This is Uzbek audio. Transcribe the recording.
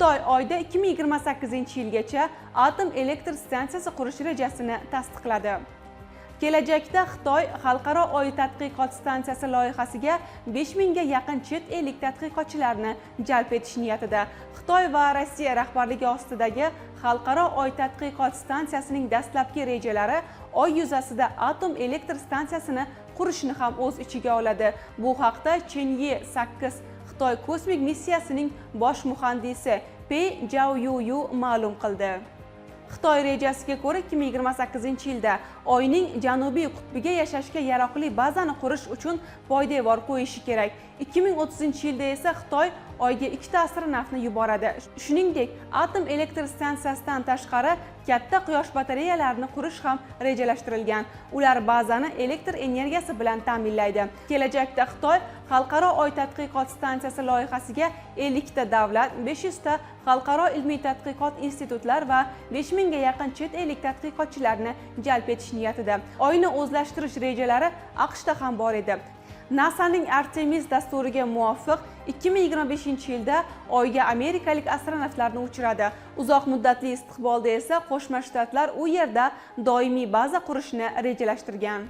Xitoy Oyda 2028-yilgacha atom elektr stansiyasi qurish rejasini tasdiqladi. Kelajakda Xitoy Xalqaro Oy tadqiqot stansiyasi loyihasiga 5000 ga yaqin chet ellik tadqiqotchilarni jalb etish niyatida. Xitoy va Rossiya rahbarligi ostidagi Xalqaro Oy tadqiqot stansiyasining dastlabki rejalari Oy yuzasida atom elektr stansiyasini qurishni ham o'z ichiga oladi. Bu haqda Chang'e 8 Xitoy kosmik missiyasining bosh muhandisi Pey Jaoyuyu ma'lum qildi. Xitoy rejasiga ko'ra, 2028-yilda Oyning janubiy qutbiga yashashga yaroqli bazani qurish uchun poydevor qo'yishi kerak. 2030-yilda esa Xitoy Oyga ikkita astronavtni yuboradi. Shuningdek, atom elektr stansiyasidan tashqari katta quyosh batareyalarini qurish ham rejalashtirilgan. Ular bazani elektr energiyasi bilan ta'minlaydi. Kelajakda Xitoy Xalqaro Oy tadqiqot stansiyasi loyihasiga 50 ta davlat, 500 ta xalqaro ilmiy tadqiqot institutlar va 5000 ga yaqin chet ellik tadqiqotchilarni jalb etish niyatida. Oyni o'zlashtirish rejalari AQShda ham bor edi. NASAning Artemis dasturiga muvofiq, 2025-yilda Oyga amerikalik astronavtlarni uchiradi. Uzoq muddatli istiqbolda esa Qo'shma Shtatlar u yerda doimiy baza qurishni rejalashtirgan.